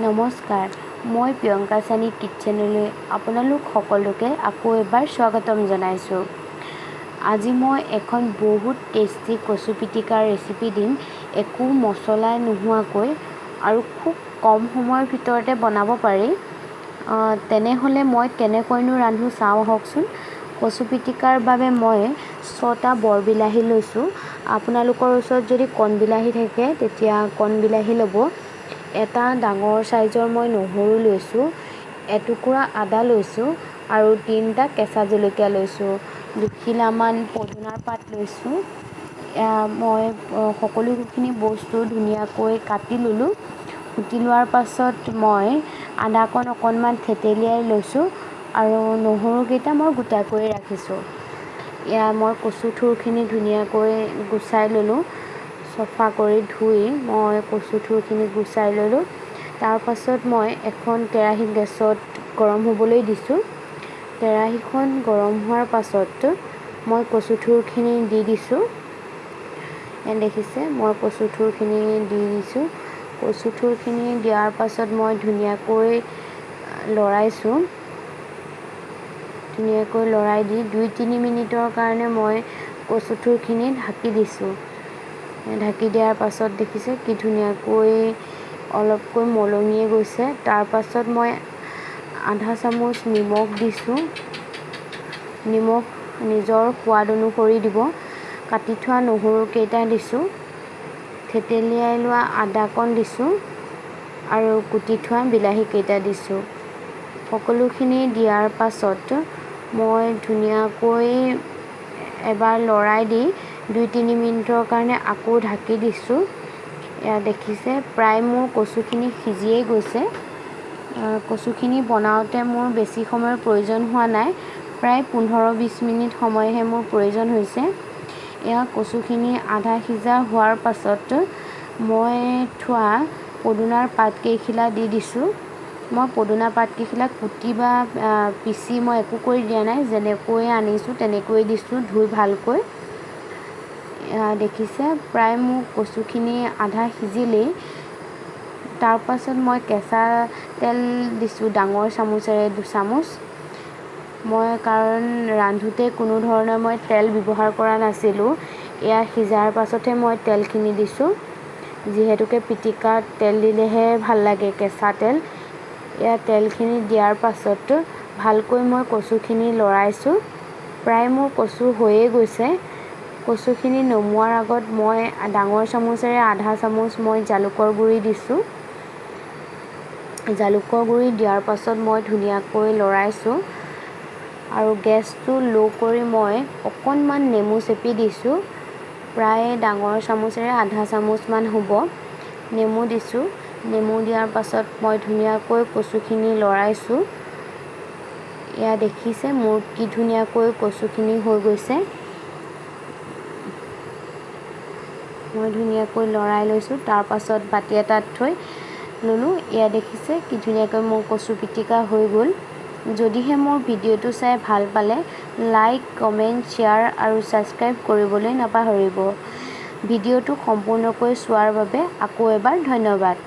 নমস্কাৰ, মই প্ৰিয়ংকা চানী কিটচেনলৈ আপোনালোক সকলোকে আকৌ এবাৰ স্বাগতম জনাইছোঁ। আজি মই এখন বহুত টেষ্টি কচু পিটিকাৰ ৰেচিপি দিম, একো মছলা নোহোৱাকৈ আৰু খুব কম সময়ৰ ভিতৰতে বনাব পাৰি। তেনেহ'লে মই কেনেকৈনো ৰান্ধোঁ চাওঁ আহকচোন। কচু পিটিকাৰ বাবে মই 6টা বৰ বিলাহী লৈছোঁ। আপোনালোকৰ ওচৰত যদি কণ বিলাহী থাকে, তেতিয়া কণ বিলাহী ল'ব। এটা ডাঙৰ চাইজৰ মই নহৰু লৈছোঁ, এটুকুৰা আদা লৈছোঁ আৰু 3টা কেঁচা জলকীয়া লৈছোঁ, দুখিলামান পদুনাৰ পাত লৈছোঁ। মই সকলোখিনি বস্তু ধুনীয়াকৈ কাটি ল'লোঁ। কুটি লোৱাৰ পাছত মই আদাকণ অকণমান থেতেলিয়াই লৈছোঁ আৰু নহৰুকেইটা মই গোটাকৈয়ে ৰাখিছোঁ। এয়া মই কচু থুৰখিনি ধুনীয়াকৈ গুচাই ল'লোঁ। চফা কৰি ধুই মই কচু থুৰখিনি গুচাই ল'লোঁ। তাৰপাছত মই এখন কেৰাহী গেছত গৰম হ'বলৈ দিছোঁ। কেৰাহীখন গৰম হোৱাৰ পাছত মই কচু থুৰখিনি দি দিছোঁ। দেখিছে, মই কচু থুৰখিনি দি দিছোঁ। কচু থুৰখিনি দিয়াৰ পাছত মই ধুনীয়াকৈ লৰাইছোঁ। ধুনীয়াকৈ লৰাই দি 2-3 মিনিটৰ কাৰণে মই কচু থুৰখিনি ঢাকি দিছোঁ। ঢাকি দিয়াৰ পাছত দেখিছে কি ধুনীয়াকৈ অলপকৈ মলঙিয়ে গৈছে। তাৰপাছত মই আধা চামুচ নিমখ দিছোঁ। নিমখ নিজৰ সোৱাদ অনুসৰি দিব। কাটি থোৱা নহৰুকেইটা দিছোঁ, থেতেলিয়াই লোৱা আদাকণ দিছোঁ আৰু কুটি থোৱা বিলাহীকেইটা দিছোঁ। সকলোখিনি দিয়াৰ পাছত মই ধুনীয়াকৈ এবাৰ লৰাই দি 2-3 মিনিটৰ কাৰণে আকৌ ঢাকি দিছোঁ। এয়া দেখিছে, প্ৰায় মোৰ কচুখিনি সিজিয়েই গৈছে। কচুখিনি বনাওঁতে মোৰ বেছি সময়ৰ প্ৰয়োজন হোৱা নাই, প্ৰায় 15-20 মিনিট সময়হে মোৰ প্ৰয়োজন হৈছে। এয়া কচুখিনি আধা সিজা হোৱাৰ পাছত মই থোৱা পদুনাৰ পাতকেইখিলা দি দিছোঁ। মই পদুনা পাতকেইখিলা কুটি বা পিচি মই একো কৰি দিয়া নাই, যেনেকৈ আনিছোঁ তেনেকৈয়ে দিছোঁ ধুই ভালকৈ। দেখিছে, প্ৰায় মোৰ কচুখিনি আধা সিজিলেই। তাৰপাছত মই কেঁচা তেল দিছোঁ ডাঙৰ চামুচেৰে 2 চামুচ। মই কাৰণ ৰান্ধোঁতে কোনো ধৰণৰ মই তেল ব্যৱহাৰ কৰা নাছিলোঁ। এয়া সিজাৰ পাছতহে মই তেলখিনি দিছোঁ, যিহেতুকে পিটিকাত তেল দিলেহে ভাল লাগে, কেঁচা তেল। এয়া তেলখিনি দিয়াৰ পাছত ভালকৈ মই কচুখিনি লৰাইছোঁ। প্ৰায় মোৰ কচু হৈয়ে গৈছে। কচুখিনি নমোৱাৰ আগত মই ডাঙৰ চামুচেৰে আধা চামুচ মই জালুকৰ গুড়ি দিছোঁ। জালুকৰ গুড়ি দিয়াৰ পাছত মই ধুনীয়াকৈ লৰাইছোঁ আৰু গেছটো ল' কৰি মই অকণমান নেমু চেপি দিছোঁ। প্ৰায় ডাঙৰ চামুচেৰে আধা চামুচমান হ'ব নেমু দিছোঁ। নেমু দিয়াৰ পাছত মই ধুনীয়াকৈ কচুখিনি লৰাইছোঁ। এয়া দেখিছে, মোৰ কি ধুনীয়াকৈ কচুখিনি হৈ গৈছে। মই ধুনীয়াকৈ লৰাই লৈছোঁ। তাৰপাছত বাতি এটাত থৈ ল'লোঁ। এয়া দেখিছে, কি ধুনীয়াকৈ মোৰ কচু পিটিকা হৈ গ'ল। যদিহে মোৰ ভিডিঅ'টো চাই ভাল পালে, লাইক, কমেণ্ট, শ্বেয়াৰ আৰু ছাবস্ক্ৰাইব কৰিবলৈ নাপাহৰিব। ভিডিঅ'টো সম্পূৰ্ণকৈ চোৱাৰ বাবে আকৌ এবাৰ ধন্যবাদ।